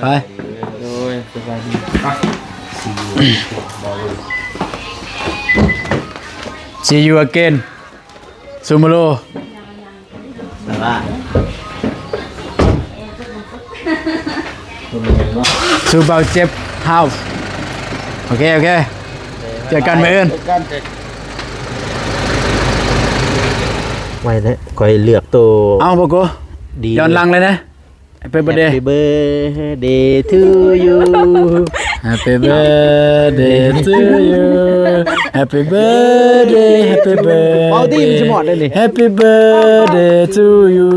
ໄປ ໂດຍ ສະບາຍດີ See you again tomorrow. ສະບາຍ ສູ່ເບົາເຈັບເຮົາ. ໂອເຄ ໂອເຄ ເຈີກັນມື້ອື່ນ ເຈີກັນ. ໄວ້ແລ້ວ ຂ້ອຍເລືອກໂຕ ເອົາ ບໍ່ໂກ ດີ ຍ້ອນຫຼັງເລີຍນະ. Happy birthday. Happy birthday to you. Happy birthday to you. Happy birthday, happy birthday. ເປົ່າຕີມັນຊິໝົດເດ້ນີ້. Happy birthday to you.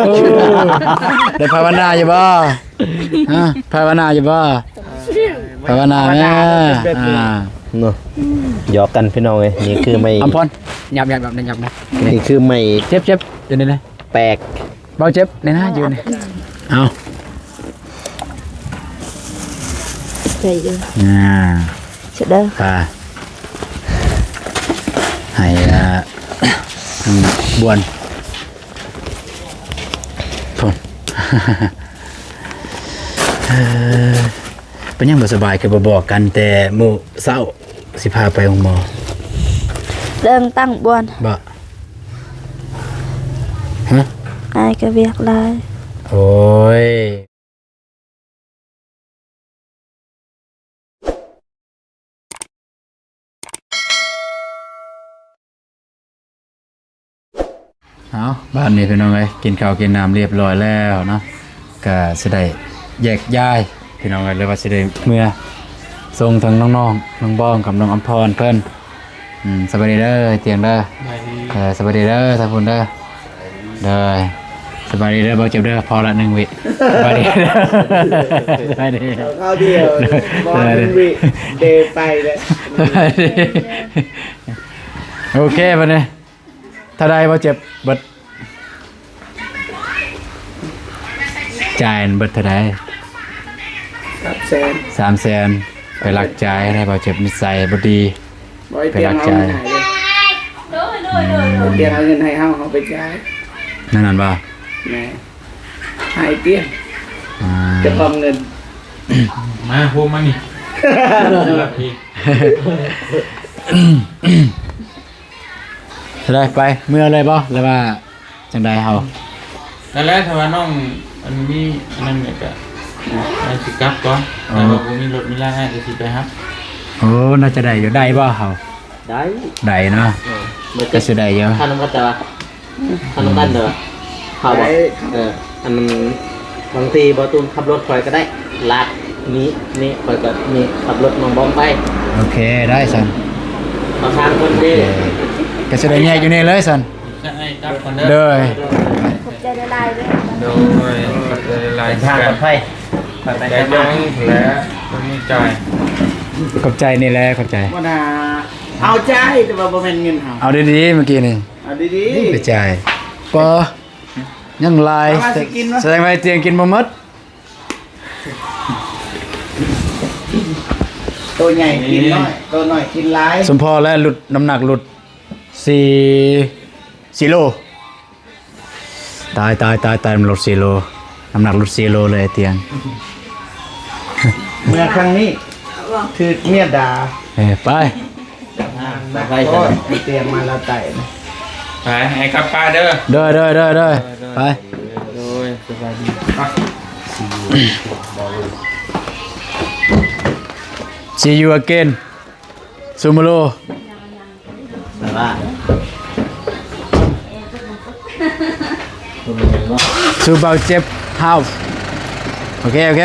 ໂອ້ ໄດ້ພາວະນາຢູ່ບໍ່? ຮະ ພາວະນາຢູ່ບໍ່? ພາວະນາແມ່. ອ່າ ເນາະ ຫຍອກກັນພີ່ນ້ອງເອີຍ. ນີ້ຄືໄມ້ ອຳພອນ ຫຍັບໆໆ ນີ້ຄືໄມ້ ເຈັບໆ ຢູ່ນີ້ນະ ແປກ. ເບົາເຈັບແນ່ນະ ຢູ່ນີ້ ເອົາ ໃສ່ຢູ່ ອ່າ ເສດເດີ ໄປ ໃຫ້ ອ່າ ທາງບ່ວນ ພຸ້ນ ເອີ ເປັນຫຍັງບໍ່ສະບາຍ ຄືບໍ່ບອກກັນແຕ່ມື້ເຊົ້າ? ຊິພາໄປໂຮງໝໍ. ເລື່ອງຕັ້ງບ່ອນ ບໍ່? ຮະ? ອ້າຍກໍວຽກຫຼາຍ. ໂອ້ຍ. ເອົາ ບາດນີ້ພີ່ນ້ອງເອີຍ ກິນເຂົ້າກິນນ້ຳລຽບຮ້ອຍແລ້ວເນາະ ກະຊິໄດ້ແຍກຍ້າຍພີ່ນ້ອງເອີຍ ຫຼືວ່າຊິໄດ້ເມືອສົ່ງທາງນ້ອງໆ ນ້ອງບອງກັບນ້ອງອຳພອນເພິ່ນ. ອືມ ສະບາຍດີເດີ ຕຽງເດີ ສະບາຍດີ ເອີ ສະບາຍດີເດີ ທາງພຸ້ນເດີ ໂດຍ ສະບາຍດີເດີ ເບົາເຈັບເດີ ພໍລະໜຶ່ງວິ ສະບາຍດີເດີ ສະບາຍດີ ເຂົ້າດຽວ ພໍລະໜຶ່ງວິ ເດໄປແລ້ວ ໂອເຄ ບັດນີ້ ເທົ່າໃດ ບໍ່ເຈັບ ເບິດ ຈ່າຍເບິດເທົ່າໃດ? ສາມແສນ ສາມແສນ ໄປລັກຈ່າຍໃຫ້ ບໍ່ເຈັບນິໄສບໍ່ດີ ໄປລັກຈ່າຍ ຕຽງເອົາເງິນໃຫ້ເຮົາ ເຮົາໄປຈ່າຍ ນັ້ນນັ້ນບໍ່? ແມ່ນ ໃຫ້ຕຽງ ອ່າ ເຈົ້າຂອງເງິນ ມາໂຮມມານີ້ ເທົ່າໃດ ໄປເມືອເລີຍບໍ່ ຫຼືວ່າຈັ່ງໃດເຮົາ? ນັ້ນແຫຼະ ຖ້າວ່ານ້ອງອັນມີອັນນັ້ນກໍ ອືມ ອາດຊິກັບກ່ອນ ອໍ ຖ້າວ່າບໍ່ມີລົດມີລາ ອາດຊິໄປຮັບ. ໂອ້ ໜ້າຈະໄດ້ຢູ່ ໄດ້ບໍ່ເຮົາ? ໄດ້ ໄດ້ເນາະ ເອີ ກໍຊິໄດ້ຢູ່ ຄັນນຳກັນ ແຕ່ວ່າ ອືມ ຄັນນຳກັນເດີ ເຮົາບໍ່ ໄດ້ ເອີ ອັນ ບາງທີບໍ່ຕູນຂັບລົດຂ້ອຍກໍໄດ້ ລາດນີ້ ນີ້ຂ້ອຍກໍນີ້ຂັບລົດນ້ອງບອມໄປ. ໂອເຄ ໄດ້ຊັ້ນ ເອົາທາງເພິ່ນເດ້ ໂອເຄ ກໍຊິໄດ້ແຍກຢູ່ນີ້ເລີຍຊັ້ນ ໂດຍ ຂອບໃຈຫຼາຍໆເດີ ໂດຍ ຂອບໃຈຫຼາຍໆ ເດີນທາງປອດໄພ ຂອບໃຈເຈົ້າແຫຼະ ຄົນນີ້ຈ່າຍ ຂອບໃຈນີ້ແຫຼະ ຂອບໃຈ ບໍ່ນາ ເອົາຈ່າຍ ແຕ່ວ່າບໍ່ແມ່ນເງິນເຮົາ ເອົາດີໆ ເມື່ອກີ້ນີ້ ເອົາດີໆ ໄປຈ່າຍ ບໍ່ ຍັງຫຼາຍ ເອົາມາຊິກິນວະ ສະແດງວ່າໄອ້ຕຽງກິນບໍ່ໝົດ ໂຕໃຫຍ່ກິນນ້ອຍ ໂຕນ້ອຍກິນຫຼາຍ ສົມພໍແລ້ວ ຫຼຸດ ນ້ຳໜັກຫຼຸດ ສີ່ ສີ່ໂລ ຕາຍ ຕາຍ ຕາຍ ຕາຍ ມັນຫຼຸດສີ່ໂລ ນ້ຳໜັກຫຼຸດສີ່ໂລເລີຍ ໄອ້ຕຽງ ເມື່ອຄັ້ງນີ້ ຖືກເມຍດ່າ ເອີ ໄປ ໄປ ໄປ ຕຽງມາລາວໃຕ້ ໄປ ໃຫ້ກັບປ້າເດີ ໂດຍ ໂດຍ ໂດຍ ໂດຍ ໂດຍ ໄປ ໂດຍ ສະບາຍດີ See you again tomorrow. ສະບາຍ ສູ່ເບົາເຈັບເຮົາ ໂອເຄ ໂອເຄ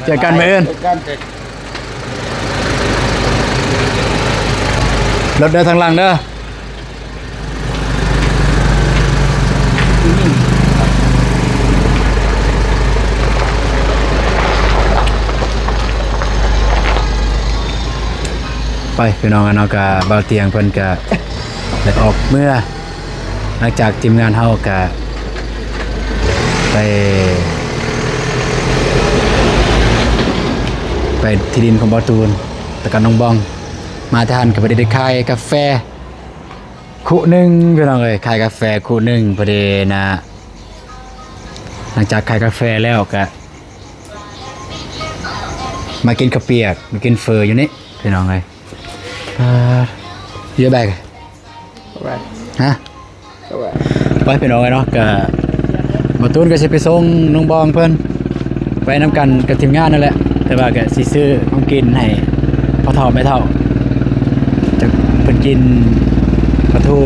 ເຈີກັນມື້ອື່ນ ເຈີກັນ ລົດເດີ ທາງຫຼັງເດີ. ໄປພີ່ນ້ອງເນາະ ກະບ່າວຕຽງເພິ່ນກະໄດ້ອອກເມືອ ຫຼັງຈາກທີມງານເຮົາກະໄປ ໄປທີ່ດິນຂອງບ່າວຕູນ ແລ້ວກະນ້ອງບອງ ມາແຕ່ຫັ້ນກະພໍດີໄດ້ຂາຍກາແຟ ຄຸໜຶ່ງພີ່ນ້ອງເອີຍ ຂາຍກາແຟຄຸໜຶ່ງ ພໍດີນະ ຫຼັງຈາກຂາຍກາແຟແລ້ວກະມາກິນເຂົ້າປຽກ ມາກິນເຝີຢູ່ນີ້ພີ່ນ້ອງເອີຍ. ອ່າ You bag? Alright. ຮະ? Alright. ໄປພີ່ນ້ອງເອີຍເນາະ ກະ ບ່າວຕູນກະຊິໄປສົ່ງນ້ອງບອງເພິ່ນ ໄປນຳກັນກັບທີມງານນັ້ນແຫຼະ ແຕ່ວ່າກະຊິຊື້ຂອງກິນໃຫ້ພໍ່ເຖົ້າແມ່ເຖົ້າ ຈັກເພິ່ນກິນປາທູ.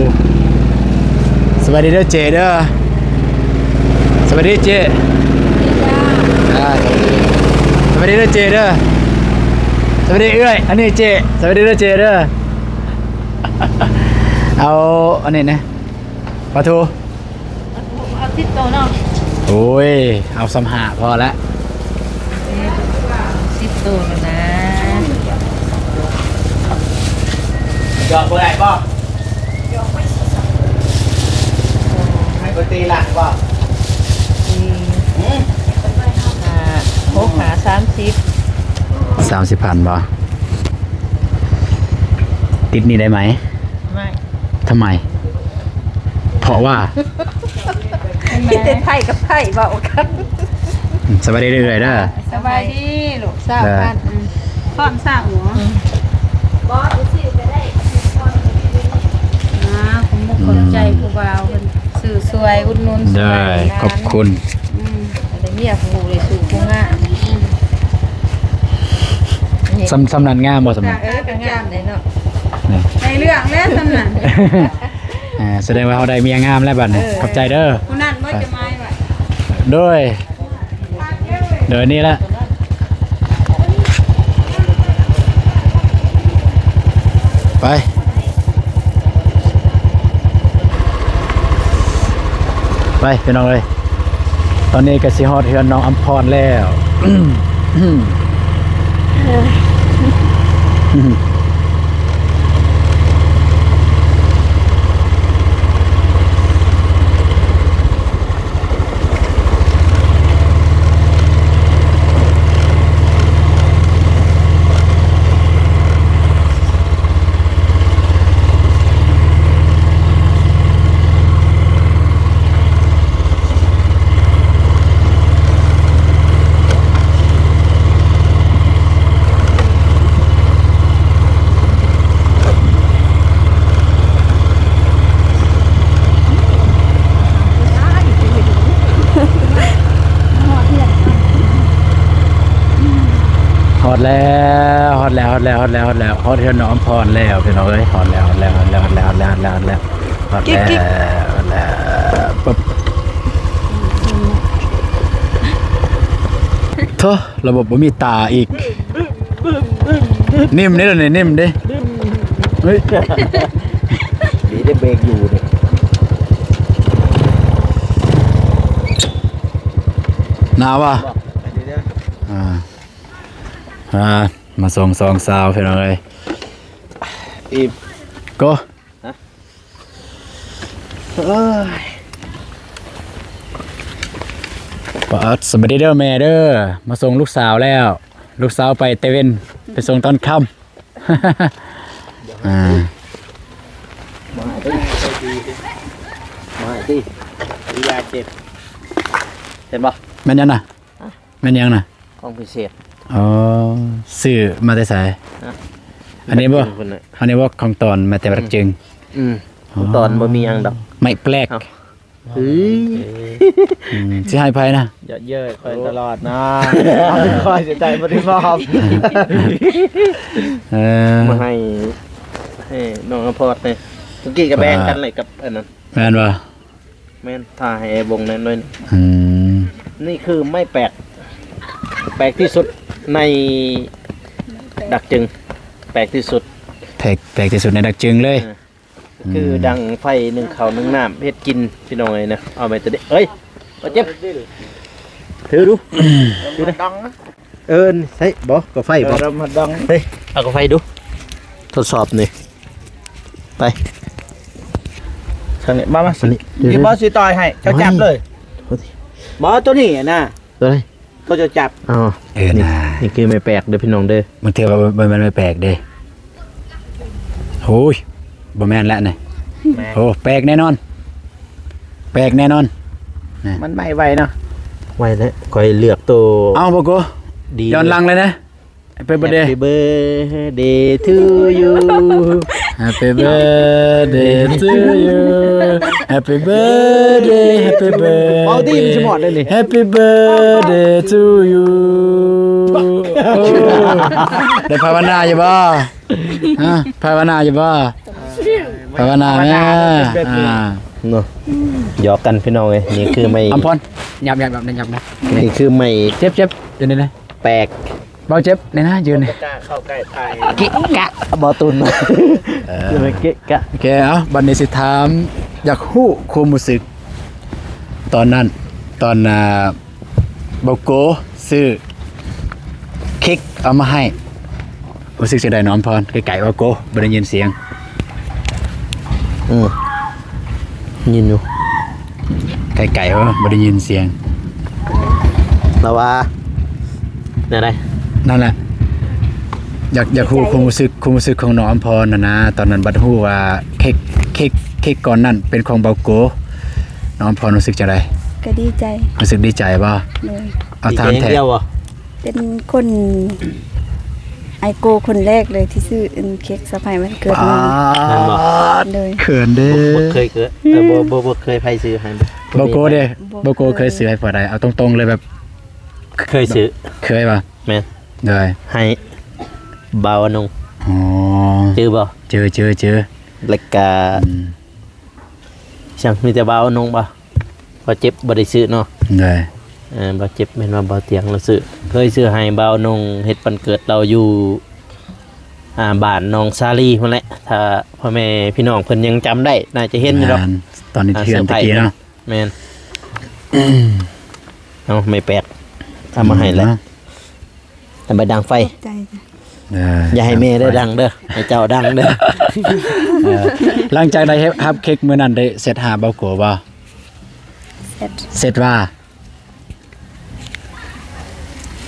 ສະບາຍດີເດີເຈ້ເດີ. ສະບາຍດີເຈ້. ອ່າ ສະບາຍດີເດີເຈ້ເດີ. ສະບາຍດີເອື້ອຍ. ອັນນີ້ເຈ້. ສະບາຍດີເດີເຈ້ເດີ. ເອົາອັນນີ້ນະ ປາທູ. ເອົາສິບໂຕເນາະ. ໂອ້ຍ ເອົາສ່ຳຫ້າພໍລະ. ສິບໂຕແລ້ວນະ. ຢອກບໍ່ໄດ້ບໍ່? ຢອກໄວ້ສິບສອງ. ໃຫ້ເພິ່ນຕີຫຼັກບໍ່? ສີ່ ຫື? ຫ້າ ຫົກ ຫ້າ ສາມສິບ. ສາມສິບພັນບໍ່? ຕິດໜີ້ໄດ້ໄໝ? ໄດ້. ທຳໄມ? ເພາະວ່າ ມີແຕ່ໄທກັບໄທເວົ້າກັນ. ສະບາຍດີເອື້ອຍເດີ. ສະບາຍດີລູກ. ຊາວພັນ. ພ້ອມຊາວຫົວ. ບໍ່ໄປຊື້ກໍໄດ້. ອ່າ ຂອບມຸກຂອບໃຈຜູ້ບ່າວເພິ່ນຊື້ຊ່ວຍ ອຸດໜູນຊ່ວຍ. ຂອບຄຸນ. ອືມ ໄດ້ເມຍຜູ້ໄດ້ສູ້ຜູ້ງາມ. ອືມ ສ່ຳ ສ່ຳນັ້ນງາມບໍ່? ສ່ຳນັ້ນ. ເອີ ກໍງາມໄດ້ເນາະ. ນີ້ ໃນເລື່ອງແລ້ວສ່ຳນັ້ນ. ອ່າ ສະແດງວ່າເຮົາໄດ້ເມຍງາມແລ້ວບັດນີ້. ເອີ ຂອບໃຈເດີ. ຜູ້ນັ້ນບໍ່ຈະໝາຍໄວ້. ໂດຍ ໂດຍນີ້ລະ. ໄປ ໄປພີ່ນ້ອງເອີຍ. ຕອນນີ້ກໍຊິຮອດເຮືອນນ້ອງອຳພອນແລ້ວ. ຮອດແລ້ວ ຮອດແລ້ວ ຮອດແລ້ວ ຮອດແລ້ວ ຮອດແລ້ວ ຮອດເຮືອນນ້ອງອຳພອນແລ້ວ ພີ່ນ້ອງເອີຍ. ຮອດແລ້ວ ຮອດແລ້ວ ຮອດແລ້ວ ຮອດແລ້ວ ຮອດແລ້ວ ຮອດແລ້ວ ປຶບ. ໂທ້ ລະບົບບໍ່ມີຕາອີກ. ນິ້ມເດ້ ນີ້ນິ້ມເດ້. ເຮີ້ຍ ດີໄດ້ເບຣກຢູ່ເດ້. ໜາວບໍ່? ອ່າ ອ່າ ມາສົ່ງສອງສາວ ພີ່ນ້ອງເອີຍ. ອີບ ໂກ. ເອີຍ ປາດ ສະບາຍດີເດີແມ່ເດີ. ມາສົ່ງລູກສາວແລ້ວ. ລູກສາວໄປແຕ່ເວັນ ໄປສົ່ງຕອນຄ່ຳ. ອ່າ ມາໃຫ້ຕິ ມາໃຫ້ຕິ ຢາເຈັບ ເຫັນບໍ່? ແມ່ນຫຍັງນະ? ແມ່ນຫຍັງນະ? ຂອງພິເສດ. ອໍ ຊື້ມາແຕ່ໃສ? ຮະ? ອັນນີ້ບໍ່? ອັນນີ້ບໍ່? ຂອງຕອນມາແຕ່ບັກຈຶ່ງ. ອືມ ຂອງຕອນບໍ່ມີຫຍັງດອກ. ໄມ້ແປກ. ເຮີ້ຍ ອືມ ຊິໃຫ້ໃຜນະ? ເຍາະເຍີ້ຍຂ້ອຍຕະຫຼອດນະ. ຂ້ອຍຊິໄດ້ບໍ່ໄດ້ມອບ. ເອີ ມາໃຫ້ ໃຫ້ນ້ອງອຳພອນເດ້. ມື້ກີ້ກໍແບ່ງກັນເລີຍກັບອັນນັ້ນ. ແມ່ນບໍ່? ແມ່ນ ຖ້າໃຫ້ອ້າຍບົງແນ່ໜ້ອຍໜຶ່ງ. ອືມ ນີ້ຄືໄມ້ແປກ ແປກທີ່ສຸດໃນດັກຈຶງ ແປກທີ່ສຸດ ແປກ ແປກທີ່ສຸດໃນດັກຈຶງເລີຍ. ເອີ ຄື ອືມ ດັງໄຟ ໜຶ້ງເຂົ້າໜຶ້ງນ້ຳເຮັດກິນ ພີ່ນ້ອງເອີຍນະ. ເອົາໄມ້ຕົວນີ້ ເອີຍ ບໍ່ເຈັບ ຖືດູ ຖືນະ. ເອີ ໃສ່ບໍ່ ກາໄຟບໍ່? ເອີ ເອົາກາໄຟດູ ທົດສອບນີ້. ໄປ ທາງນີ້ ມາ ມາ ນີ້ ນີ້ບໍ່ຊິຕ່ອຍໃຫ້ ເຈົ້າຈັບເລີຍ. ບໍ່ ໂຕນີ້ນະ ໂຕໃດ? ໂຕເຈົ້າຈັບ. ອໍ ເອີ ນີ້ນະ ນີ້ຄືໄມ້ແປກເດີພີ່ນ້ອງເດີ. ບາງເທື່ອວ່າບໍ່ແມ່ນໄມ້ແປກເດ້. ໂອ້ຍ ບໍ່ແມ່ນແລ້ວນີ້. ແມ່ນ ໂອ້ ແປກແນ່ນອນ ແປກແນ່ນອນ. ມັນໄໝ້ໄວເນາະ. ໄວ້ແລ້ວ ຂ້ອຍເລືອກໂຕ ເອົາ ບໍ່ໂກ ດີ ຍ້ອນຫຼັງເລີຍນະ. Happy birthday. Happy birthday to you. Happy birthday to you. Happy birthday, happy birthday. ເປົ່າຕີມັນຊິໝົດເດ້ນີ້. Happy birthday to you. ໂອ້ ໄດ້ພາວະນາຢູ່ບໍ່? ຮະ ພາວະນາຢູ່ບໍ່? ພາວະນາແດ່. ອ່າ ເນາະ ຫຍອກກັນພີ່ນ້ອງເອີຍ. ນີ້ຄືໄມ້ ອຳພອນ ຫຍັບໆໆ ຫຍັບໆ ນີ້ຄືໄມ້ ເຈັບໆ ເດີນີ້ນະ ແປກ ເບົາເຈັບນີ້ນະ ຢືນນີ້ ເກະກະ ບໍ່ຕຸນ ເອີ ເກະກະ. ໂອເຄ ເອົາ ບັດນີ້ຊິຖາມ ຢາກຮູ້ຄວາມຮູ້ສຶກຕອນນັ້ນ ຕອນ ອ່າ ເບົາໂກຊື້ເຄັກເອົາມາໃຫ້ ຮູ້ສຶກຈັ່ງໃດນ້ອງອຳພອນ? ໄກໆ ເບົາໂກ ບໍ່ໄດ້ຍິນສຽງ. ອືມ ຍິນຢູ່ ໄກໆ ເອີ ບໍ່ໄດ້ຍິນສຽງ. ລາວວ່າແນວໃດ? ນັ້ນແຫຼະ ຢາກ ຢາກຮູ້ຄວາມຮູ້ສຶກ ຄວາມຮູ້ສຶກຂອງນ້ອງອຳພອນຫັ້ນນະ ຕອນນັ້ນບັດຮູ້ວ່າເຄັກ ເຄັກ ເຄັກກ້ອນນັ້ນເປັນຂອງເບົາໂກ ນ້ອງອຳພອນຮູ້ສຶກຈັ່ງໃດ? ກໍດີໃຈ. ຮູ້ສຶກດີໃຈບໍ່? ໂດຍ. ເອົາ ຖາມແທ້ ເປັນຄົນ ອ້າຍໂກຄົນແລກເລີຍທີ່ຊື້ອັນເຄັກເຊີໄພວັນເກີດນ້ອງ. ປາດ ແມ່ນບໍ່? ໂດຍ. ເຂີນເດ້ ບໍ່ ບໍ່ເຄີຍເກີດ ເອີ ບໍ່ ບໍ່ ບໍ່ເຄີຍໃຜຊື້ໃຫ້. ບໍ່ໂກເດ້ ບໍ່ເຄີຍ ບໍ່ໂກເຄີຍຊື້ໃຫ້ຜູ້ໃດ? ເອົາຕົງໆເລີຍ ແບບເຄີຍຊື້ ເຄີຍບໍ່? ແມ່ນ. ໂດຍ. ໃຫ້ບ່າວອະນົງ. ອໍ ຈື່ບໍ່? ຈື່ ຈື່ ຈື່. ແລ້ວກະ ອືມ ຈັ່ງມີແຕ່ບ່າວອະນົງບໍ່? ບ່າວເຈັບບໍ່ໄດ້ຊື້ເນາະ. ໂດຍ. ເອີ ບ່າວເຈັບແມ່ນວ່າບ່າວຕຽງລາວຊື້ ເຄີຍຊື້ໃຫ້ບ່າວອະນົງ ເຮັດວັນເກີດລາວຢູ່ ອ່າ ບ້ານໜອງສາລີພຸ້ນແຫຼະ. ຖ້າພໍ່ແມ່ພີ່ນ້ອງເພິ່ນຍັງຈຳໄດ້ ໜ້າຈະເຫັນຢູ່ດອກ. ແມ່ນ ຕອນນີ້ ອ່າ ເຮືອນຕະກີ້ເນາະ. ແມ່ນ. ເອົາ ໄມ້ແປກ ເອົາມາໃຫ້ແລ້ວ. ອືມ ແລ້ວໄປດັງໄຟ. ຂອບໃຈ. ເອີ ຢ່າໃຫ້ແມ່ໄດ້ດັງເດີ ໃຫ້ເຈົ້າດັງເດີ. ເອີ ຫຼັງຈາກໄດ້ຮັບເຄັກມື້ນັ້ນ ໄດ້ແຊັດຫາເບົາໂກບໍ່? ແຊັດ. ແຊັດວ່າ?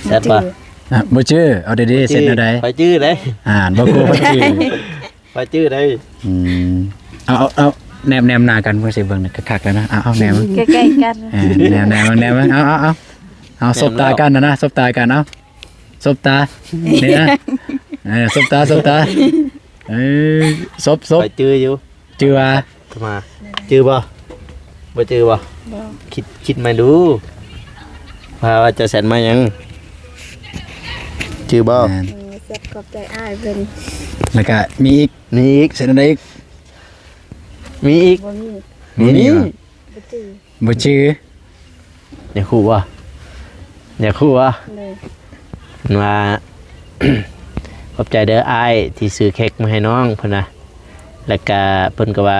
ແຊັດວ່າ? ບໍ່ຈື່. ອະ ບໍ່ຈື່. ເອົາດີໆ ແຊັດແນວໃດ? ຂ້ອຍຈື່ເດ້. ອ່າ ເບົາໂກຂ້ອຍຈື່. ຂ້ອຍຈື່ໄດ້. ອືມ ເອົາ ເອົາ ເອົາ ແນມ ແນມໜ້າກັນເບິ່ງຊິ ເບິ່ງຄັກໆ ແລ້ວນະ. ເອົາ ເອົາ ແນມ ໃກ້ໆ ກັນ. ເອີ ແນມ ແນມ ແນມ ເອົາ ເອົາ ເອົາ ສົບຕາກັນນະ ສົບຕາກັນ. ເອົາ ສົບຕາ ນີ້ນະ. ເອີ ສົບຕາ ສົບຕາ. ເອີ ສົບ ສົບ. ຂ້ອຍຈື່ຢູ່. ຈື່ວ່າ? ໂທມາ ຈື່ບໍ່? ບໍ່ຈື່ບໍ່? ບໍ່. ຄິດ ຄິດໃໝ່ດູ ວ່າ ວ່າຈະແຊັດມາຫຍັງ? ຈື່ບໍ່? ແມ່ນ. ເອີ ແຊັດຂອບໃຈອ້າຍເພິ່ນ. ແລ້ວກະມີອີກ? ມີອີກ. ແຊັດອັນໃດອີກ? ມີອີກ. ບໍ່ມີ. ບໍ່ມີ. ບໍ່ຈື່. ບໍ່ຈື່. ຢາກຮູ້ບໍ່? ຢາກຮູ້ບໍ່? ໂດຍ. ເພິ່ນວ່າ ຂອບໃຈເດີອ້າຍທີ່ຊື້ເຄັກມາໃຫ້ນ້ອງ ເພິ່ນວ່າ. ແລ້ວກະເພິ່ນກໍວ່າ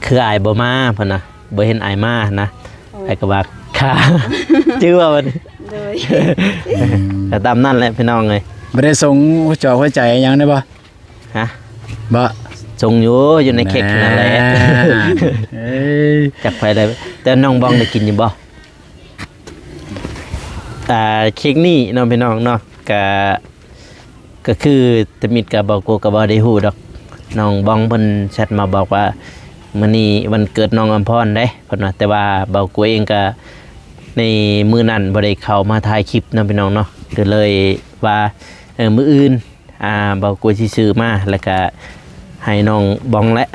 ຄືອ້າຍບໍ່ມາ ເພິ່ນນະ ບໍ່ເຫັນອ້າຍມານະ. ໂອ້ ອ້າຍກໍວ່າ ຄ່າ ຈື່ວ່າບັດນີ້. ໂດຍ. ອືມ ກໍຕາມນັ້ນແຫຼະພີ່ນ້ອງເອີຍ. ບໍ່ໄດ້ສົ່ງຫົວຈອກຫົວໃຈຫຍັງໄດ້ບໍ່? ຮະ? ບໍ່ ສົ່ງຢູ່ ຢູ່ໃນເຄັກນັ້ນແຫຼະ. ເອີຍ ຈັກໃຜໄດ້. ແຕ່ນ້ອງບອງໄດ້ກິນຢູ່ບໍ່? ອ່າ ເຄັກນີ້ເນາະພີ່ນ້ອງເນາະ ກະ ກໍຄືຕະມິດກັບເບົາໂກກໍບໍ່ໄດ້ຮູ້ດອກ. ນ້ອງບອງເພິ່ນແຊັດມາບອກວ່າ ມື້ນີ້ວັນເກີດນ້ອງອຳພອນເດ້ ເພິ່ນວ່າ. ແຕ່ວ່າເບົາໂກເອງກໍໃນມື້ນັ້ນບໍ່ໄດ້ເຂົ້າມາຖ່າຍຄລິບເນາະພີ່ນ້ອງເນາະ ກໍເລີຍວ່າ ເອີ ມື້ອື່ນ ອ່າ ເບົາໂກຊິຊື້ມາ ແລ້ວກະໃຫ້ນ້ອງບອງແຫຼະ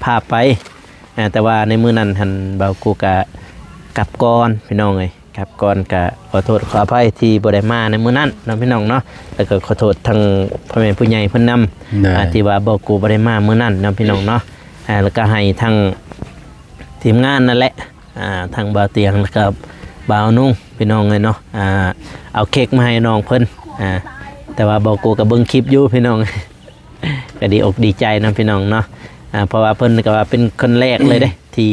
ພາໄປ. ອ່າ ແຕ່ວ່າໃນມື້ນັ້ນຫັ້ນ ເບົາໂກກະກັບກ່ອນພີ່ນ້ອງເອີຍ. ຄັບ ກ່ອນກະຂໍໂທດຂໍອະໄພທີ່ບໍ່ໄດ້ມາໃນມື້ນັ້ນເນາະພີ່ນ້ອງເນາະ ແລ້ວກໍຂໍໂທດທັງພໍ່ແມ່ຜູ້ໃຫຍ່ເພິ່ນນຳ ໂດຍ ອ່າ ທີ່ວ່າບໍ່ ກູບໍ່ໄດ້ມາມື້ນັ້ນເນາະພີ່ນ້ອງເນາະ. ອ່າ ແລ້ວກໍໃຫ້ທັງທີມງານນັ້ນແຫຼະ ອ່າ ທັງບ່າວຕຽງ ແລ້ວກໍບ່າວນຸ່ງພີ່ນ້ອງເອີຍເນາະ ອ່າ ເອົາເຄັກມາໃຫ້ນ້ອງເພິ່ນ ອ່າ ແຕ່ວ່າບໍ່ ກູກໍເບິ່ງຄລິບຢູ່ພີ່ນ້ອງ. ກໍດີອົກດີໃຈນຳພີ່ນ້ອງເນາະ ອ່າ ເພາະວ່າເພິ່ນກໍວ່າເປັນຄົນແລກເລີຍເດ້ ທີ່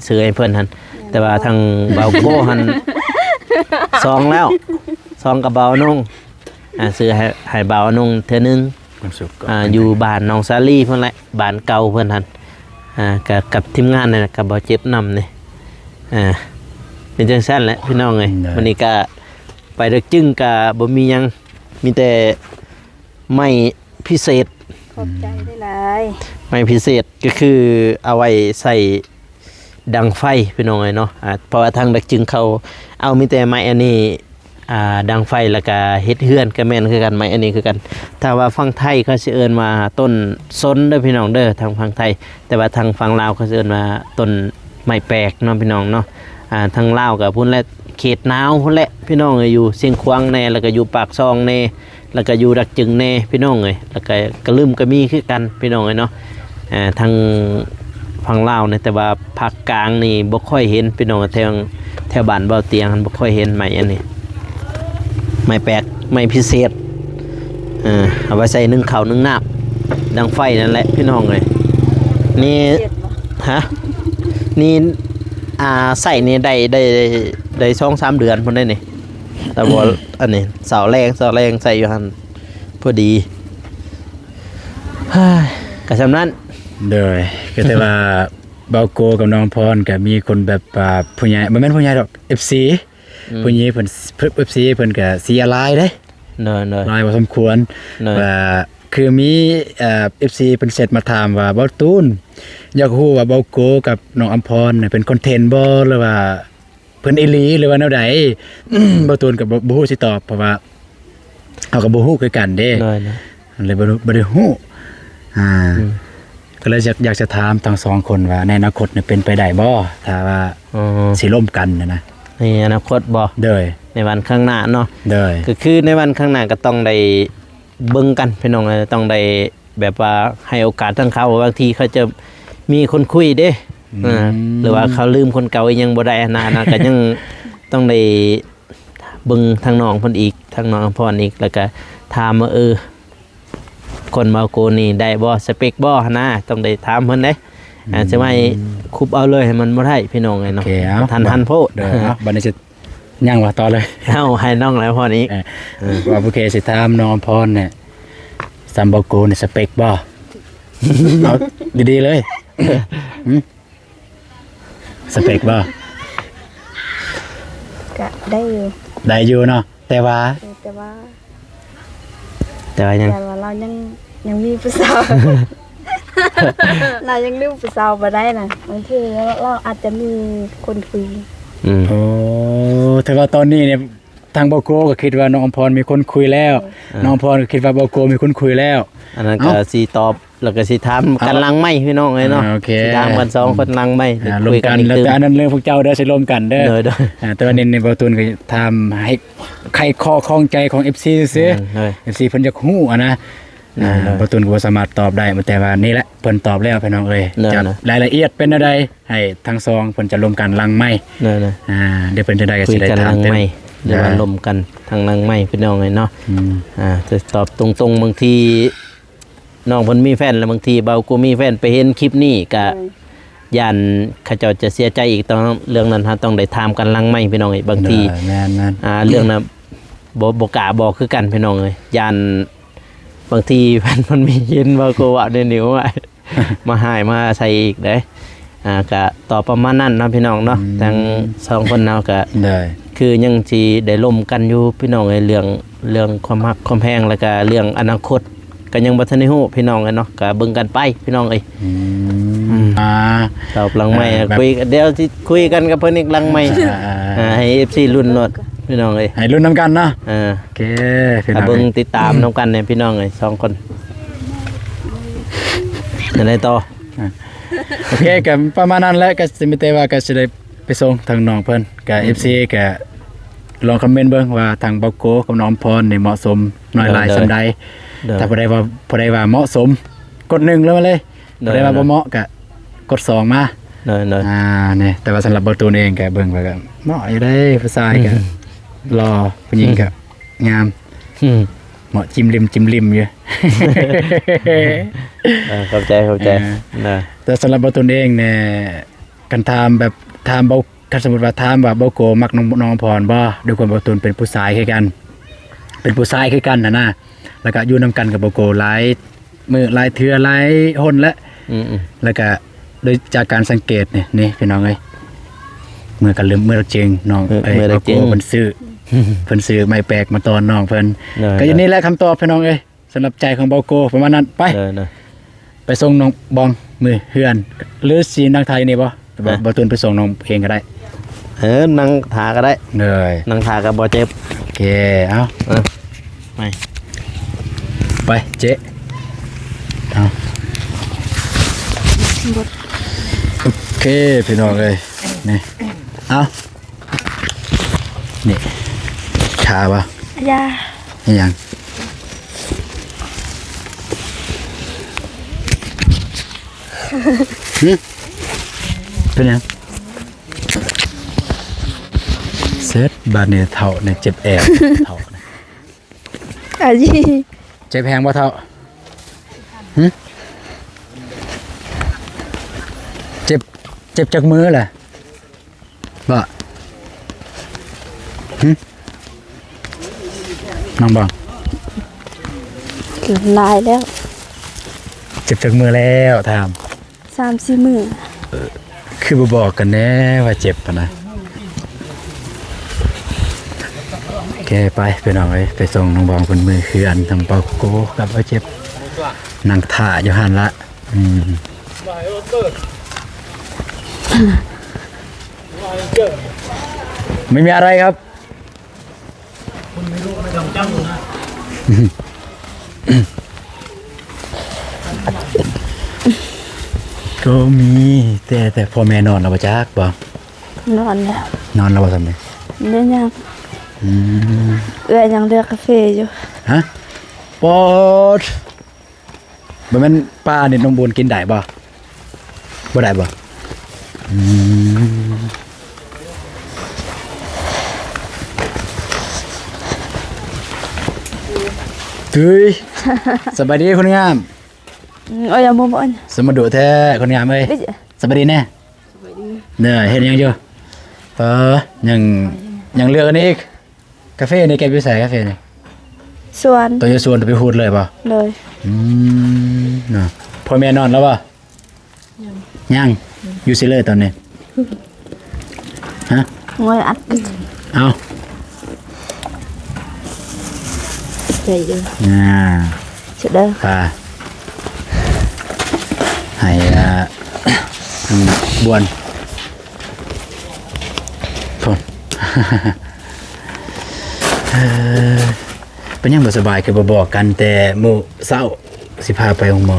ຊື້ໃຫ້ເພິ່ນຫັ້ນ ແຕ່ວ່າທາງບ່າວໂກຫັ້ນສອງແລ້ວ ສອງກັບບ່າວອະນົງ ອ່າ ຊື້ໃຫ້ ໃຫ້ບ່າວອະນົງເທື່ອໜຶ່ງ ອ່າ ຢູ່ບ້ານໜອງສາລີພຸ້ນແຫຼະ ບ້ານເກົ່າເພິ່ນຫັ້ນ ອ່າ ກັບ ກັບທີມງານນັ້ນແຫຼະ ກັບບ່າວເຈັບນຳນີ້ ອ່າ ເປັນຈັ່ງຊັ້ນແຫຼະພີ່ນ້ອງເອີຍ. ມື້ນີ້ກະໄປເລິກຈຶ່ງກະບໍ່ມີຫຍັງ ມີແຕ່ ໄມ້ພິເສດ ຂອບໃຈຫຼາຍໆ ໄມ້ພິເສດກໍຄືເອົາໄວ້ໃສ່ ດັງໄຟພີ່ນ້ອງເອີຍເນາະ. ອ່າ ເພາະວ່າທາງດັກຈຶງເຂົາເອົາມີແຕ່ໄມ້ອັນນີ້ ອ່າ ດັງໄຟ ແລ້ວກະເຮັດເຮືອນກະແມ່ນຄືກັນ ໄມ້ອັນນີ້ຄືກັນ. ຖ້າວ່າຝັ່ງໄທເຂົາຊິເອີ້ນວ່າຕົ້ນສົນເດີພີ່ນ້ອງເດີ ທາງຝັ່ງໄທ. ແຕ່ວ່າທາງຝັ່ງລາວເຂົາຊິເອີ້ນວ່າຕົ້ນໄມ້ແປກເນາະພີ່ນ້ອງເນາະ. ອ່າ ທາງລາວກະພຸ້ນແຫຼະ ເຂດໜາວພຸ້ນແຫຼະພີ່ນ້ອງເອີຍ ຢູ່ຊຽງຂວາງແດ່ ແລ້ວກະຢູ່ປາກຊ່ອງແດ່ ແລ້ວກະຢູ່ດັກຈຶງແດ່ພີ່ນ້ອງເອີຍ. ແລ້ວກະກະລຶມກະມີຄືກັນພີ່ນ້ອງເອີຍເນາະ. ອ່າ ທາງຝັ່ງລາວນີ້ ແຕ່ວ່າພາກກາງນີ້ບໍ່ຄ່ອຍເຫັນພີ່ນ້ອງ ແຖວ ແຖວບ້ານເບົາຕຽງຫັ້ນບໍ່ຄ່ອຍເຫັນໄມ້ອັນນີ້ ໄມ້ແປກ ໄມ້ພິເສດ ເອີ ເອົາໄວ້ໃສ່ໜຶ້ງເຂົ້າໜຶ້ງນ້ຳ ດັງໄຟນັ້ນແຫຼະພີ່ນ້ອງເອີຍ. ນີ້ ຮະ ນີ້ ອ່າ ໃຊ້ນີ້ໄດ້ ໄດ້ ໄດ້ສອງສາມເດືອນພຸ້ນເດ້ນີ້ ແຕ່ບໍ່ ອັນນີ້ເສົາແລງ ເສົາແລງໃຊ້ຢູ່ຫັ້ນ ພໍດີ ກະຊ່ຳນັ້ນ. ໂດຍ ກໍແຕ່ວ່າ ເບົາໂກກັບນ້ອງພອນກໍມີຄົນແບບວ່າຜູ້ໃຫຍ່ ບໍ່ແມ່ນຜູ້ໃຫຍ່ດອກ ເອັຟຊີ ອືມ ຜູ້ຍິງເພິ່ນ ເອັຟຊີ ເພິ່ນກໍເຊຍຫຼາຍເດ້. ໂດຍໆ ຫຼາຍພໍສົມຄວນ ໂດຍ ວ່າຄືມີ ເອີ ເອັຟຊີ ເພິ່ນແຊັດມາຖາມວ່າ ເບົາຕູນ ຢາກຮູ້ວ່າເບົາໂກກັບນ້ອງອຳພອນເປັນຄອນເທັນບໍ່ ຫຼືວ່າ ເພິ່ນອີ່ຫຼີ ຫຼືວ່າແນວໃດ? ເບົາຕູນກໍບໍ່ ບໍ່ຮູ້ຊິຕອບ ເພາະວ່າເຮົາກໍບໍ່ຮູ້ຄືກັນເດ້ ໂດຍໆ ເລີຍບໍ່ ບໍ່ໄດ້ຮູ້ ອ່າ ອືມ ກໍເລີຍຢາກ ຢາກຈະຖາມທັງສອງຄົນວ່າ ໃນອະນາຄົດນີ້ເປັນໄປໄດ້ບໍ່ ຖ້າວ່າ ອໍ ຊິລົມກັນນະນະ? ໃນອະນາຄົດບໍ່? ໂດຍ ໃນວັນຂ້າງໜ້າເນາະ ໂດຍ ກໍຄືໃນວັນຂ້າງໜ້າກໍຕ້ອງໄດ້ເບິ່ງກັນພີ່ນ້ອງເອີຍ ຕ້ອງໄດ້ ແບບວ່າໃຫ້ໂອກາດທາງເຂົາ ບາງທີເຂົາຈະມີຄົນຄຸຍເດ້ ອືມ ເອີ ຫຼືວ່າເຂົາລືມຄົນເກົ່າອີ່ຫຍັງບໍ່ໄດ້ຫັ້ນນະ ອັນນັ້ນກໍຍັງຕ້ອງໄດ້ເບິ່ງທາງນ້ອງເພິ່ນອີກ ທາງນ້ອງອຳພອນອີກ ແລ້ວກໍຖາມວ່າ ເອີ ຄົນເບົາໂກນີ້ໄດ້ບໍ່ ສະເປັກບໍ່ຫັ້ນນະ ຕ້ອງໄດ້ຖາມເພິ່ນເດ້ ອືມ ອ່າ ຈະໄວ້ຄຸບເອົາເລີຍ ໃຫ້ມັນບໍ່ໄດ້ພີ່ນ້ອງເອີຍເນາະ ໂອເຄ ເອົາ ທັນ ໂດຍ ທັນໂພດ ເອີ ເອົາ ບັດນີ້ຊິ ຍັງວ່າຕໍ່ເລີຍ ເອົາ ໃຫ້ນ້ອງແລ້ວພໍນີ້ ເອີ ເອີ ວ່າຜູ້ເຄຊິຖາມນ້ອງອຳພອນນີ້ ສ່ຳເບົາໂກນີ້ສະເປັກບໍ່? ເອົາດີໆເລີຍ ຫື ສະເປັກບໍ່? ກະໄດ້ຢູ່ ໄດ້ຢູ່ເນາະ ແຕ່ວ່າ ເອີ ແຕ່ວ່າ ແຕ່ວ່າຫຍັງ? ແຕ່ວ່າລາວຍັງ ຍັງມີຜູ້ສາວ ລາວຍັງລືມຜູ້ສາວບໍ່ໄດ້ນະ ບາງທີລາວ ລາວອາດຈະມີຄົນຄຸຍ ອືມ ໂອ້ ແຕ່ວ່າຕອນນີ້ນີ້ ທາງເບົາໂກກໍຄິດວ່ານ້ອງອຳພອນມີຄົນຄຸຍແລ້ວ ເອີ ນ້ອງອຳພອນກໍຄິດວ່າເບົາໂກມີຄົນຄຸຍແລ້ວ ອັນນັ້ນ ເອົ້າ ກໍຊິຕອບ ແລ້ວກໍຊິຖາມກັນ ເອົ້າ ຫຼັງໄມພີ່ນ້ອງເອີຍເນາະ ອ່າ ໂອເຄ ຊິຖາມກັນສອງຄົນຫຼັງໄມ ອ່າ ຄຸຍກັນອີກຕື່ມ ແຕ່ອັນນັ້ນເລື່ອງພວກເຈົ້າເດີ ຊິລົມກັນເດີ ໂດຍໆ ອ່າ ແຕ່ວ່ານີ້ ນີ້ເບົາຕູນກໍຖາມໃຫ້ໄຂຂໍ້ຂ້ອງໃຈຂອງເອັຟຊີຊື່ໆ ອືມ ໂດຍ ເອັຟຊີເພິ່ນຢາກຮູ້ຫັ້ນນະ ອ່າ ໂດຍໆ ເບົາຕູນກໍບໍ່ສາມາດຕອບໄດ້ ແຕ່ວ່ານີ້ແຫຼະ ເພິ່ນຕອບແລ້ວພີ່ນ້ອງເອີຍ ໂດຍໆ ຈະລາຍລະອຽດເປັນແນວໃດ ໃຫ້ທັງສອງເພິ່ນຈະລົມກັນຫຼັງໄມ ໂດຍໆ ອ່າ ດຽວເພິ່ນຈະໄດ້ ກໍຊິໄດ້ຖາມເຕັມ ໂດຍ ລົມກັນທາງຫຼັງໄມພີ່ນ້ອງເອີຍເນາະ ອືມ ອ່າ ຈະຕອບຕົງໆ ບາງທີນ້ອງເພິ່ນມີແຟນ ແລ້ວບາງທີເບົາໂກມີແຟນ ໄປເຫັນຄລິບນີ້ກະ ໂດຍ ຢ້ານເຂົາເຈົ້າຈະເສຍໃຈອີກ ຕ້ອງ ເລື່ອງນັ້ນເຮົາຕ້ອງໄດ້ຖາມກັນຫຼັງໄມພີ່ນ້ອງເອີຍ ບາງທີ ໂດຍ ແມ່ນໆ ອ່າ ເລື່ອງນັ້ນ ບໍ່ ບໍ່ກ້າບອກຄືກັນພີ່ນ້ອງເອີຍ ຢ້ານ ບາງທີແຟນມັນມີເຫັນວ່າ ໂກເວົ້າແນວນີ້ ໂອ້ຍ ມາຮ້າຍມາໃສ່ອີກເດ້ ອ່າ ກະຕອບປະມານນັ້ນເນາະພີ່ນ້ອງເນາະ ອືມ ທັງສອງຄົນເຮົາກະ ໂດຍ ຄືຍັງຊິໄດ້ລົມກັນຢູ່ພີ່ນ້ອງເອີຍ ເລື່ອງ ເລື່ອງຄວາມຮັກຄວາມແພງ ແລ້ວກະເລື່ອງອະນາຄົດ ກໍຍັງບໍ່ທັນໄດ້ຮູ້ພີ່ນ້ອງເອີຍເນາະ ກໍເບິ່ງກັນໄປພີ່ນ້ອງເອີຍ ອືມ ອືມ ອ່າ ຕອບຫຼັງໄມ ເອີ ແບບ ຄຸຍ ດຽວຊິຄຸຍກັນກັບເພິ່ນອີກຫຼັງໄມ ອ່າ ອ່າ ອ່າ ໃຫ້ເອັຟຊີລຸ້ນໂລດພີ່ນ້ອງເອີຍ ໃຫ້ລຸ້ນນຳກັນເນາະ ເອີ ໂອເຄ ພີ່ນ້ອງ ເບິ່ງຕິດຕາມນຳກັນແດ່ພີ່ນ້ອງເອີຍ ສອງຄົນ ຈັ່ງໃດຕໍ່ ອ່າ ໂອເຄ ກໍປະມານນັ້ນແຫຼະ ກໍຊິມີແຕ່ວ່າກໍຊິໄດ້ ໄປສົ່ງທາງນ້ອງເພິ່ນ ກະ ອືມ ເອັຟຊີ ກະລອງຄອມເມັນເບິ່ງວ່າທາງເບົາໂກກັບນ້ອງອຳພອນນີ້ເໝາະສົມນ້ອຍຫຼາຍ ໂດຍ ສ່ຳໃດ ໂດຍ ຖ້າຜູ້ໃດວ່າ ຜູ້ໃດວ່າເໝາະສົມ ກົດໜຶ່ງລົງມາເລີຍ ໂດຍ ຜູ້ໃດວ່າ ໂດຍ ບໍ່ເໝາະກະກົດສອງມາ ໂດຍ ໂດຍ ອ່າ ນີ້ ແຕ່ວ່າສຳລັບເບົາຕູນເອງກະເບິ່ງແລ້ວກະເໝາະຢູ່ເດ້ ຜູ້ຊາຍກະ ອືມ ຫຼໍ່ ຜູ້ຍິງກະ ອືມ ງາມ ອືມ ເໝາະຈິ້ມລິມ ຈິ້ມລິມຢູ່ ເອີ ຂອບໃຈ ຂອບໃຈ ເອີ ນະ ແຕ່ສຳລັບເບົາຕູນເອງນີ້ ຄັນຖາມແບບ ຖາມເບົາ ຄັນສົມມຸດວ່າຖາມວ່າເບົາໂກມັກນ້ອງ ນ້ອງອຳພອນບໍ່? ດ້ວຍຄວາມເບົາຕູນເປັນຜູ້ຊາຍຄືກັນ ເປັນຜູ້ຊາຍຄືກັນຫັ້ນນະ ແລ້ວກະຢູ່ນຳກັນກັບເບົາໂກຫຼາຍມື້ຫຼາຍເທື່ອຫຼາຍຫົນແລ້ວ ອືມໆ ແລ້ວກະໂດຍຈາກການສັງເກດນີ້ ນີ້ພີ່ນ້ອງເອີຍ ເມື່ອກັນລືມ ເມື່ອລັກເຈງນ້ອງ ເອີ ເອີຍ ເມື່ອລັກເຈງ ເບົາໂກເພິ່ນຊື້ ເພິ່ນຊື້ໄມ້ແປກມາຕ້ອນນ້ອງເພິ່ນ ໂດຍ ກະຢູ່ນີ້ແຫຼະຄຳຕອບພີ່ນ້ອງເອີຍ. ສຳລັບໃຈຂອງເບົາໂກປະມານນັ້ນ ໄປ ເອີ ນະ ໄປສົ່ງນ້ອງບອງມື້ເຮືອນ ຫຼືຊິນັ່ງຖ້າຢູ່ນີ້ບໍ່? ບໍ່ ບໍ່ ບໍ່ ຕູນໄປສົ່ງນ້ອງເອງກໍໄດ້. ເອີ ນັ່ງຖ້າກໍໄດ້ ເອີ ນັ່ງຖ້າກໍບໍ່ເຈັບ. ໂອເຄ ເອົາ ເອີ ໄປ ໄປເຈ ເອົາ ໂອເຄ ພີ່ນ້ອງເອີຍ ນີ້ ເອົາ ນີ້ ຖ້າບໍ່ ຢ່າ ອີຫຍັງ? ຫຶ? ເປັນຫຍັງ? ເສັດ ບາດນີ້ເຖົ້ານີ້ເຈັບແອວ ເຖົ້ານີ້ ອາຈີ ເຈັບແຮງບໍ່ເຖົ້າ? ຫຶ? ເຈັບ ເຈັບຈັກມື້ລະ? ບໍ່ ຫຶ? ນ້ອງບອງ ຫຼາຍແລ້ວ. ເຈັບຈັກມື້ແລ້ວ? ຖາມ ສາມສີ່ມື້. ຄືບໍ່ບອກກັນແດ່ວ່າເຈັບຫັ້ນນະ. ໂອເຄ ໄປພີ່ນ້ອງເອີຍ ໄປສົ່ງນ້ອງບອງເພິ່ນເມືອເຮືອນ ທັງເປົາໂກກັບເອົາເຈັບ ນັ່ງຖ້າຢູ່ຫັ້ນລະ. ອືມ ໄມ່ມີອະໄລຄັບ. ກໍມີ ແຕ່ ແຕ່ພໍ່ແມ່ນອນແລ້ວບໍ່ຈັກບໍ່? ນອນແລ້ວ. ນອນແລ້ວບໍ່ຊ່ຳນີ້? ຍັງ ຍັງ. ອືມ ເອື້ອຍຍັງເລືອກກາເຟຢູ່. ຮະ? ປອດ ບໍ່ແມ່ນປານີ້ນ້ອງບຸນກິນໄດ້ບໍ່? ບໍ່ໄດ້ບໍ່? ອືມ ເອີຍ ສະບາຍດີຄົນງາມ. ອືມ ໂອ້ຍ ຢ່າມົວ ສະມາດຸແທ້ຄົນງາມເອີຍ. ສະບາຍດີແນ່. ສະບາຍດີ. ເດີ ເຮັດຫຍັງຢູ່? ເອີ ຍັງ ຍັງເລືອກອັນນີ້ອີກ. ກາເຟນີ້ເກັບຢູ່ໃສ ກາເຟນີ້? ສວນ. ຕົວຢູ່ສວນ ຕົວໄປຫູດເລີຍບໍ່? ໂດຍ. ອືມ ເນາະ ພໍ່ແມ່ນອນແລ້ວບໍ່? ຍັງ. ຍັງ. ອືມ ຢູ່ໃສເລີຍຕອນນີ້? ຮະ? ໂອ້ຍ ອັດ ເອົາ ໃຈຢູ່ ອ່າ ເສຍເດີ ປາ ໃຫ້ ອ່າ ບວນ ພຸ້ນ ເອີ ເປັນຫຍັງບໍ່ສະບາຍ ຄືບໍ່ບອກກັນແຕ່ມື້ເຊົ້າ ຊິພາໄປໂຮງໝໍ?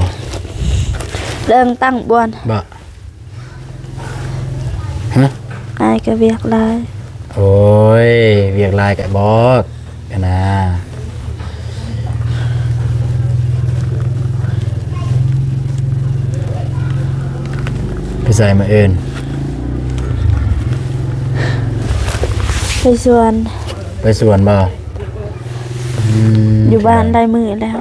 ເລື່ອງຕັ້ງບ່ອນ ບໍ່? ຮະ? ອ້າຍກໍວຽກຫຼາຍ. ໂອ້ຍ ວຽກຫຼາຍກໍບອກ ຫັ້ນນະ ໄປໃສມື້ອື່ນ? ໄປສວນ. ໄປສວນບໍ່? ອືມ ຢູ່ບ້ານຫຼາຍມື້ແລ້ວ.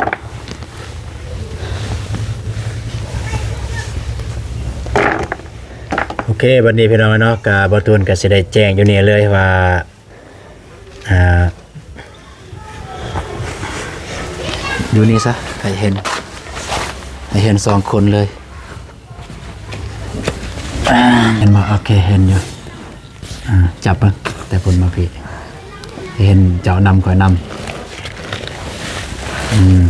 ໂອເຄ ບັດນີ້ພີ່ນ້ອງເນາະ ກະບ່າວຕູນກະຊິໄດ້ແຈ້ງຢູ່ນີ້ເລີຍວ່າ ອ່າ ຢູ່ນີ້ຊະ ໃຫ້ເຫັນ ໃຫ້ເຫັນສອງຄົນເລີຍ ອ່າ ເຫັນບໍ່? ໂອເຄ ເຫັນຢູ່. ອ່າ ຈັບເບິ່ງ ແຕ່ພຸ້ນມາພີ້ ເຫັນເຈົ້ານຳຂ້ອຍນຳ. ອືມ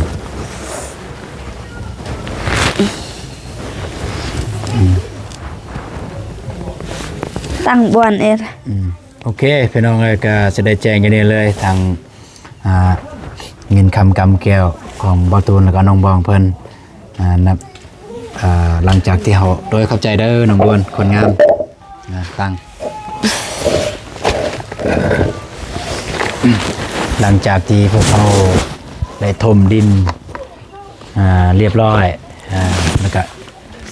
ອືມ ຕັ້ງບ່ອນເອງ. ອືມ ໂອເຄ ພີ່ນ້ອງເອີຍ ກະຊິໄດ້ແຈ້ງຢູ່ນີ້ເລີຍ ທາງ ອ່າ ເງິນຄຳກຳແກ້ວຂອງບ່າວຕູນ ແລ້ວກໍນ້ອງບອງເພິ່ນ ອ່າ ນັບ ອ່າ ຫຼັງຈາກທີ່ເຮົາ ໂດຍຂອບໃຈເດີນ້ອງບວນ ຄົນງາມ ອ່າ ຕັ້ງ ຫຼັງຈາກທີ່ພວກເຮົາໄດ້ຖົມດິນ ອ່າ ລຽບຮ້ອຍ ອ່າ ແລ້ວກະ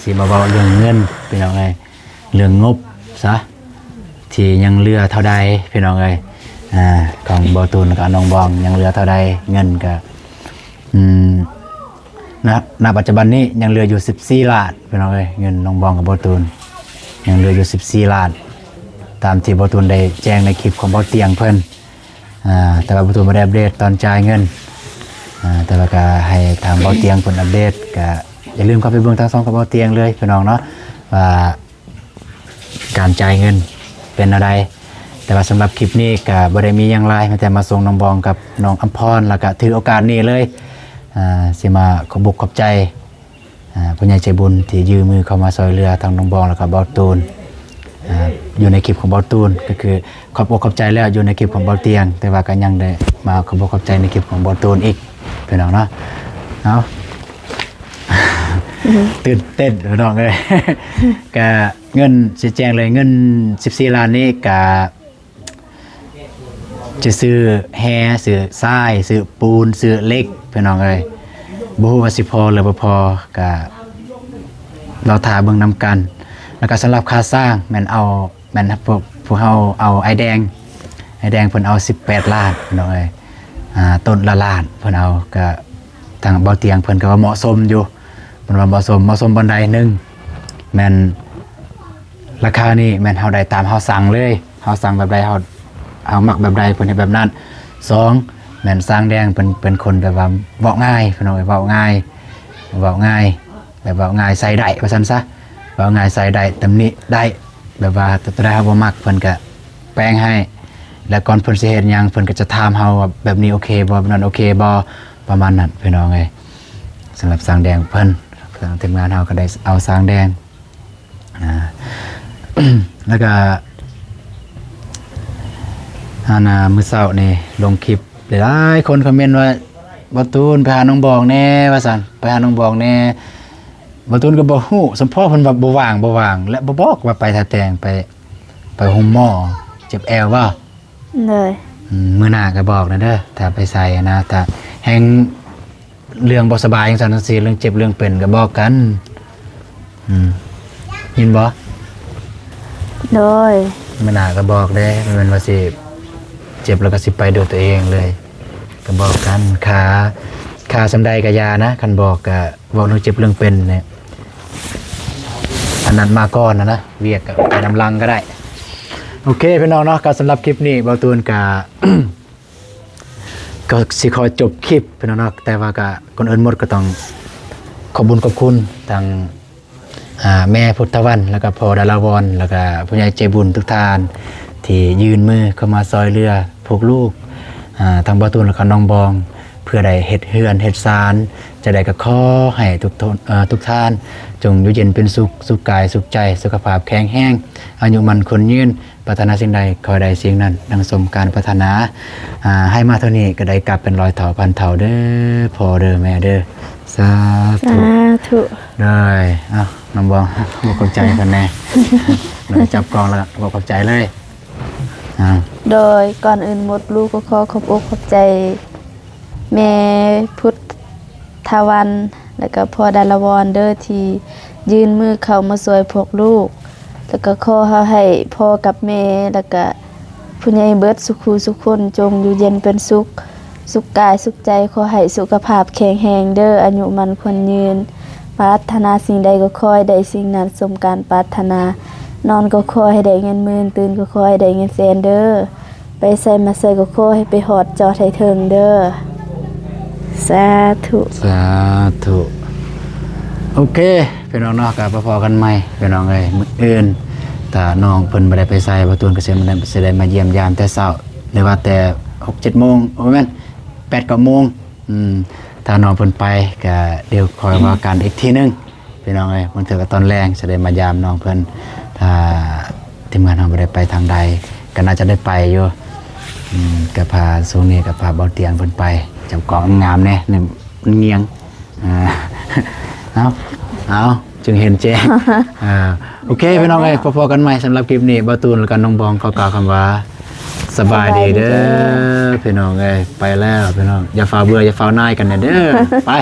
ຊິມາເວົ້າເລື່ອງເງິນ ພີ່ນ້ອງເອີຍ ເລື່ອງງົບຊະ ທີ່ຍັງເຫຼືອເທົ່າໃດ ພີ່ນ້ອງເອີຍ ອ່າ ຂອງບ່າວຕູນກັບນ້ອງບອງຍັງເຫຼືອເທົ່າໃດ ເງິນກະ ອືມ ນະ ນະປັດຈຸບັນນີ້ຍັງເຫຼືອຢູ່ສິບສີ່ລ້ານ ພີ່ນ້ອງເອີຍ ເງິນນ້ອງບອງກັບບ່າວຕູນຍັງເຫຼືອຢູ່ສິບສີ່ລ້ານ ຕາມທີ່ບ່າວຕູນໄດ້ແຈ້ງໃນຄລິບຂອງບ່າວຕຽງເພິ່ນ ອ່າ ແຕ່ວ່າບ່າວຕູນບໍ່ໄດ້ອັບເດດຕອນຈ່າຍເງິນ ອ່າ ແຕ່ວ່າກະໃຫ້ທາງບ່າວຕຽງເພິ່ນອັບເດດ ກະຢ່າລືມເຂົ້າໄປເບິ່ງທາງຊ່ອງຂອງບ່າວຕຽງເລີຍ ພີ່ນ້ອງເນາະ ວ່າ ການຈ່າຍເງິນເປັນແນວໃດ. ແຕ່ວ່າສຳລັບຄລິບນີ້ກະບໍ່ໄດ້ມີຫຍັງຫຼາຍ ມີແຕ່ມາສົ່ງນ້ອງບອງກັບນ້ອງອຳພອນ ແລ້ວກະຖືໂອກາດນີ້ເລີຍ ອ່າ ຊິມາຂອບອົກຂອບໃຈ ອ່າ ຜູ້ໃຫຍ່ໃຈບຸນທີ່ຍື່ນມືເຂົ້າມາຊ່ວຍເຫຼືອທັງນ້ອງບອງ ແລ້ວກະບ່າວຕູນ ອ່າ ຢູ່ໃນຄລິບຂອງເບົາຕູນ ກໍຄືຂອບອົກຂອບໃຈແລ້ວຢູ່ໃນຄລິບຂອງເບົາຕຽງ ແຕ່ວ່າກໍຍັງໄດ້ມາຂອບອົກຂອບໃຈໃນຄລິບຂອງເບົາຕູນອີກ ພີ່ນ້ອງເນາະ. ເອົາ ຕື່ນເຕັ້ນພີ່ນ້ອງເອີຍ ກະເງິນ ຊິແຈ້ງເລີຍ ເງິນສິບສີ່ລ້ານນີ້ກະ ຈະຊື້ແຮ່ ຊື້ຊາຍ ຊື້ປູນ ຊື້ເຫຼັກ ພີ່ນ້ອງເອີຍ. ບໍ່ຮູ້ວ່າຊິພໍຫຼືບໍ່ພໍ ກະລໍຖ້າເບິ່ງນຳກັນ. ແລ້ວກະສຳລັບຄ່າສ້າງແມ່ນເອົາ ແມ່ນພວກ ພວກເຮົາເອົາອ້າຍແດງ ອ້າຍແດງເພິ່ນເອົາສິບແປດລ້ານ ພີ່ນ້ອງເອີຍ. ອ່າ ຕົ້ນລະລ້ານເພິ່ນເອົາ ກະທາງເບົາຕຽງເພິ່ນກໍວ່າເໝາະສົມຢູ່ ເພິ່ນວ່າເໝາະສົມ ເໝາະສົມບ່ອນໃດ? ໜຶ່ງ ແມ່ນ ລາຄານີ້ແມ່ນເຮົາໄດ້ຕາມເຮົາສັ່ງເລີຍ ເຮົາສັ່ງແບບໃດ ເຮົາ ເຮົາມັກແບບໃດ ເພິ່ນເຮັດແບບນັ້ນ. ສອງ ແມ່ນຊ່າງແດງເພິ່ນເປັນຄົນແບບວ່າເວົ້າງ່າຍ ພີ່ນ້ອງເອີຍ ເວົ້າງ່າຍ ເວົ້າງ່າຍ ແບບເວົ້າງ່າຍໃສ່ໄດ້ວ່າຊັ້ນຊະ ເວົ້າງ່າຍໃສ່ໄດ້ ຕຳໜິໄດ້ ແບບວ່າຕົວໃດເຮົາບໍ່ມັກເພິ່ນກະແປງໃຫ້ ແລະ ກ່ອນເພິ່ນຊິເຮັດຫຍັງ ເພິ່ນກໍຈະຖາມເຮົາວ່າແບບນີ້ໂອເຄບໍ່ ແບບນັ້ນໂອເຄບໍ່ ປະມານນັ້ນ ພີ່ນ້ອງເອີຍ. ສຳລັບຊ່າງແດງເພິ່ນ ທາງທີມງານເຮົາກໍໄດ້ເອົາຊ່າງແດງ ອ່າ ແລ້ວກະ ອັນນ່າ ມື້ເຊົ້ານີ້ລົງຄລິບ ຫຼາຍໆຄົນຄອມເມັນວ່າ ເບົາຕູນໄປຫານ້ອງບອງແດ່ ວ່າຊັ້ນ ໄປຫານ້ອງບອງແດ່. ເບົາຕູນກໍບໍ່ຮູ້ ສຳເພາະເພິ່ນວ່າບໍ່ວ່າງ ບໍ່ວ່າງ ແລະ ບໍ່ບອກວ່າໄປທ່າແຕງ ໄປ ໄປໂຮງໝໍ ເຈັບແອວບໍ່? ໂດຍ ອືມ ມື້ໜ້າກໍບອກແດ່ເດີ ຖ້າໄປໃສນະ ຖ້າແຮ່ງເລື່ອງບໍ່ສະບາຍຈັ່ງຊັ້ນຈັ່ງຊີ້ ເລື່ອງເຈັບເລື່ອງເປັນກໍບອກກັນ. ອືມ ຍິນບໍ່? ໂດຍ ມື້ໜ້າກໍບອກເດ້ ບໍ່ແມ່ນວ່າຊິເຈັບແລ້ວກໍຊິໄປດ້ວຍຕົວເອງເລີຍ ກໍບອກກັນ. ຄ່າ ຄ່າສ່ຳໃດກໍຢ່ານະ ຄັນບອກກໍ ເວົ້າເລື່ອງເຈັບເລື່ອງເປັນນີ້ ອັນນັ້ນມາກ່ອນນະ ວຽກກໍໄປນຳຫຼັງກໍໄດ້. ໂອເຄ ພີ່ນ້ອງເນາະ ກໍສຳລັບຄລິບນີ້ ເບົາຕູນກໍ ກໍຊິຂໍຈົບຄລິບ ພີ່ນ້ອງເນາະ ແຕ່ວ່າກໍ ກ່ອນອື່ນໝົດກໍຕ້ອງຂອບບຸນຂອບຄຸນທາງ ອ່າ ແມ່ພຸດທະວັນ ແລ້ວກໍພໍ່ດາລາວອນ ແລ້ວກໍຜູ້ໃຫຍ່ໃຈບຸນທຸກທ່ານ ທີ່ຍື່ນມືເຂົ້າມາຊ່ອຍເຫຼືອພວກລູກ ອ່າ ທັງເບົາຕູນ ແລ້ວກໍນ້ອງບອງ ເພື່ອໄດ້ເຮັດເຮືອນເຮັດຊານ. ຈັ່ງໃດກໍຂໍໃຫ້ທຸກ ເອີ ທຸກທ່ານຈົ່ງຢູ່ເຢັນເປັນສຸກ ສຸກກາຍສຸກໃຈ ສຸຂະພາບແຂງແຮງ ອາຍຸໝັ້ນຂວັນຍືນ ປາດຖະໜາສິ່ງໃດຂໍໃຫ້ໄດ້ສິ່ງນັ້ນ ດັ່ງສົມການປາດຖະໜາ. ອ່າ ໃຫ້ມາເທົ່ານີ້ກໍໄດ້ກັບເປັນຮ້ອຍເທົ່າພັນເທົ່າເດີ ພໍ່ເດີແມ່ເດີ. ສາທຸ ສາທຸ. ໂດຍ ເອົ້າ ນ້ອງບອງ ບອກຂອບໃຈເພິ່ນແດ່ ໂດຍ ຈັບກ້ອງແລ້ວບອກຂອບໃຈເລີຍ. ອ່າ ໂດຍ ກ່ອນອື່ນໝົດ ລູກກໍຂໍຂອບອົກຂອບໃຈແມ່ພຸດທະວັນ ແລ້ວກໍພໍ່ດາລາວອນເດີ ທີ່ຍື່ນມືເຂົ້າມາຊ່ວຍພວກລູກ ແລ້ວກໍຂໍເຮົາໃຫ້ພໍ່ກັບແມ່ ແລ້ວກໍຜູ້ໃຫຍ່ເບິດສຸຂູສຸຄົນ ຈົ່ງຢູ່ເຢັນເປັນສຸກ ສຸກກາຍສຸກໃຈ ຂໍໃຫ້ສຸຂະພາບແຂງແຮງເດີ ອາຍຸໝັ້ນຂວັນຍືນ ປາດຖະໜາສິ່ງໃດກໍຂໍໃຫ້ໄດ້ສິ່ງນັ້ນສົມການປາດຖະໜາ ນອນກໍຂໍໃຫ້ໄດ້ເງິນໝື່ນ ຕື່ນກໍຂໍໃຫ້ໄດ້ເງິນແສນເດີ ໄປໃສມາໃສກໍຂໍໃຫ້ໄປຮອດຈອດໃຫ້ເຖິງເດີ. ສາທຸ ສາທຸ. ໂອເຄ ພີ່ນ້ອງເນາະ ກໍໄປພໍ້ກັນໃໝ່ ພີ່ນ້ອງເອີຍ ມື້ອື່ນ ຖ້ານ້ອງເພິ່ນບໍ່ໄດ້ໄປໃສ ບ່າວຕູນກໍຊິມາ ຊິໄດ້ມາຢ້ຽມຢາມແຕ່ເຊົ້າ ຫຼືວ່າແຕ່ຫົກເຈັດໂມງ ໂອ້ ບໍ່ແມ່ນ ແປດເກົ້າໂມງ. ອືມ ຖ້ານ້ອງເພິ່ນໄປ ກໍດຽວຄ່ອຍວ່າກັນອີກທີໜຶ່ງ ພີ່ນ້ອງເອີຍ. ບາງເທື່ອກໍຕອນແລງຊິໄດ້ມາຢາມນ້ອງເພິ່ນ ຖ້າທີມງານເຮົາບໍ່ໄດ້ໄປທາງໃດ ກໍໜ້າຈະໄດ້ໄປຢູ່. ອືມ ກໍພາ ຊ່ວງນີ້ກໍພາບ່າວຕຽງເພິ່ນໄປ ຈັບກ້ອງງາມແດ່ ມັນງຽງ. ອ່າ ເອົາ ເອົາ ຈຶ່ງເຫັນແຈ້ງ. ອ່າ ໂອເຄ ພີ່ນ້ອງເອີຍ ພໍ້ໆກັນໃໝ່. ສຳລັບຄລິບນີ້ ບ່າວຕູນ ແລ້ວກໍນ້ອງບອງ ຂໍກ່າວຄຳວ່າ ສະບາຍດີເດີ ສະບາຍດີເດີ ພີ່ນ້ອງເອີຍ. ໄປແລ້ວພີ່ນ້ອງ ຢ່າຟ້າວເບື່ອ ຢ່າຟ້າວນາຍກັນແດ່ເດີ. ໄປ.